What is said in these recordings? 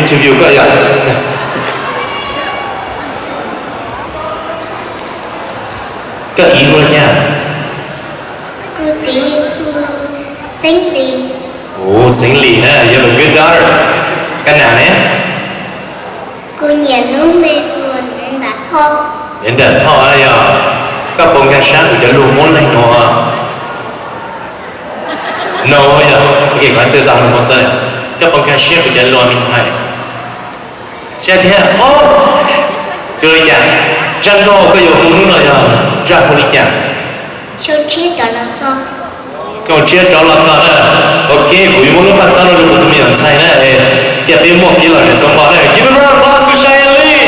Interview koj yom. Koj txiv hu li cas? Kuv txiv hu Xeeb Lis. Ua, Xeeb Lis na, you have a good daughter. Koj nam ne? Kuv niam lub npe hu Niam Nram Thoj. Niam Nram Thoj yog. Koj puas nkag siab kuv cov lus Moob Leeg no? No yog, ok, kuv twb tau lus Moob Leeg. Koj puas nkag siab kuv cov lus Me Too? Siab thiab. Ua li cas? Zaj nkauj koj yuav hu hnub no yog zaj hu li cas? Xyoo tshiab rov los txog. Xyoo tshiab rov los txog na. Ok, kuv yuav muab lub paj tab no rau kuv tus me nyuam ntxhais na, cia peb muaj kev lom zem xoo npo na. Give a round of applause to Cheyenne Lee.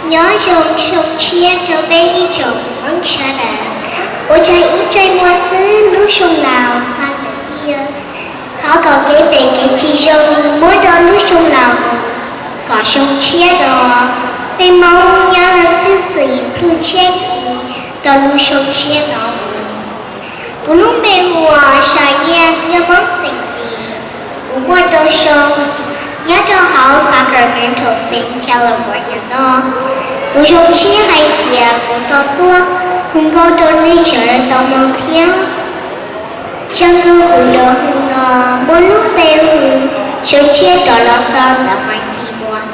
Nyob zoo xyoo tshiab rau peb ib tsoom Hmoob sawv daws. Ua tsaug ib ntsais muag xwb lub xyoo laus xa lawm tiag. Thov kom kev phem kev tsis zoo muab rau lub xyoo laus mus, kom xyoo tshiab no peb Hmoob nyob leej txhib txwm plhws ntshiab ci rau lub xyoo tshiab no mus. Kuv lub npe hu ua Sa Yiaj, yog Hmoob Xeem Lis. Kuv muaj rau xyoo, nyob rau hauv Sacramento State, California no. Kuv zoo siab hais tias kuv tau tuaj hu nkauj rau nej sawv daws tau mloog thiab. Zaj nkauj kuv yuav hu no muaj lub npe hu Xyoo tshiab rov los txog ntawm Maiv Xis Muas.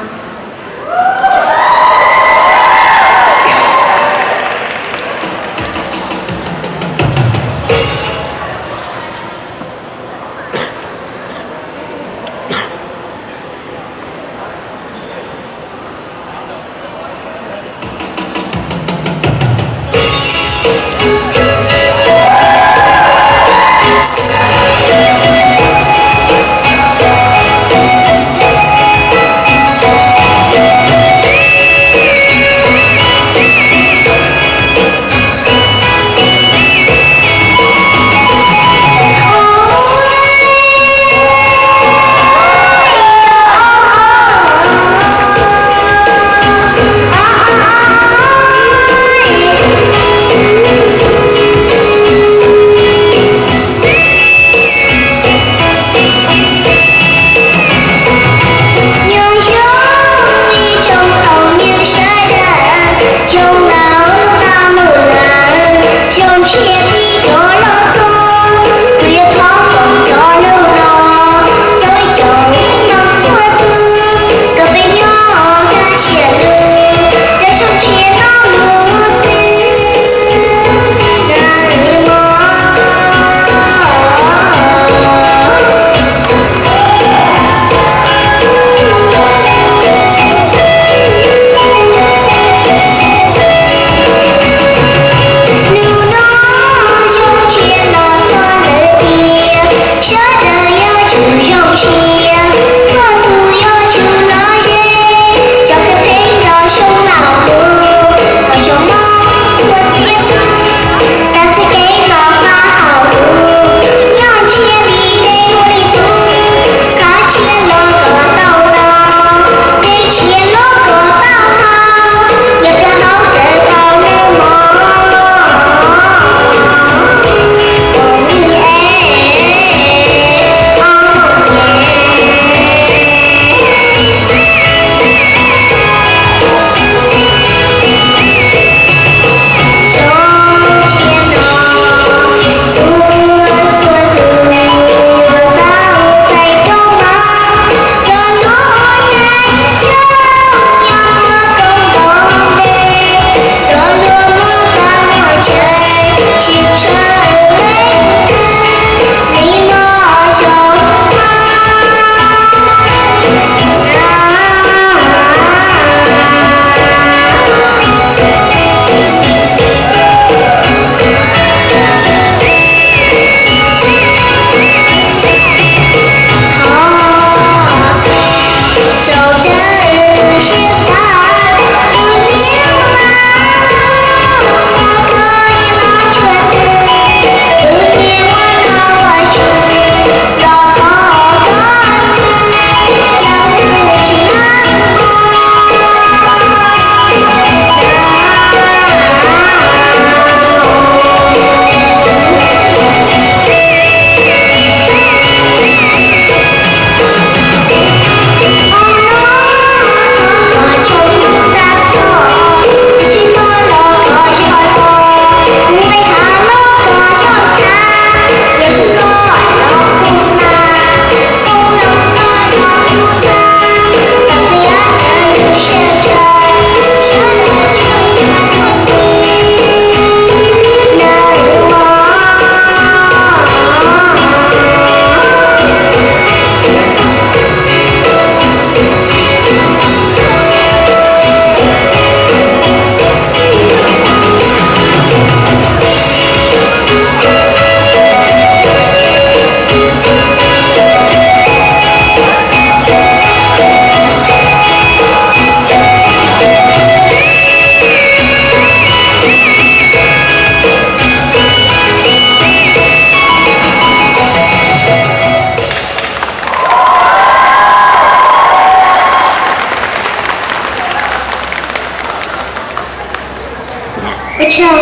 Peb tsaug.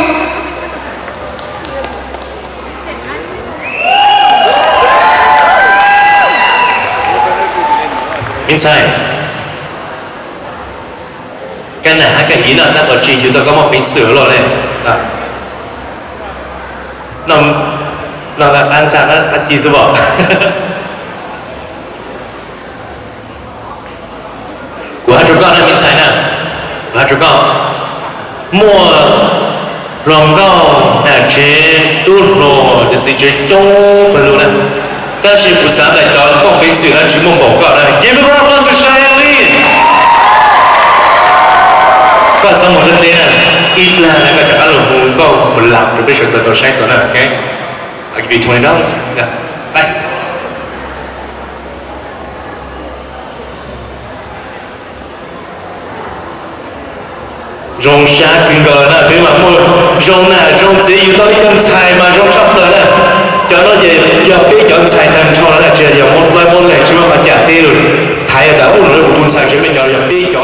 Me ntxhais, koj nam hab koj txiv no tab tom tsis yug tau koj muaj peev xwm los ne. No, no qab ntxa qab ci xwb os. Kuv has rua koj na me ntxhais na, kuv has rua koj, muaj hluas nkauj nam tsev tub hluas cov txiv tsev coob kawg lug na, tab sis kuv xav tas cov muaj peev xwm no tsis muaj npaum koj na. Give a round of applause to Cheyenne Lee. Koj txhob mus dleb dleb na, ib plag na koj rov qab los hu nkauj mus lam rau peb sawv daws tau saib tau na, ok? I'll give you twenty dollars. Bye. Zoo sab kawg nkaus na, peb mas muaj zoo nam zoo txiv yug tau ib co ntxhais mas zoo tshaj plaws na. Cov no ces yog peb cov ntxhais tag nrho na, tsis yog muab dlaib muab leeg tsis muaj qhov cam teb lug thaiv tas ub lawv kuv tus ntxhais tsis me cov, yog peb cov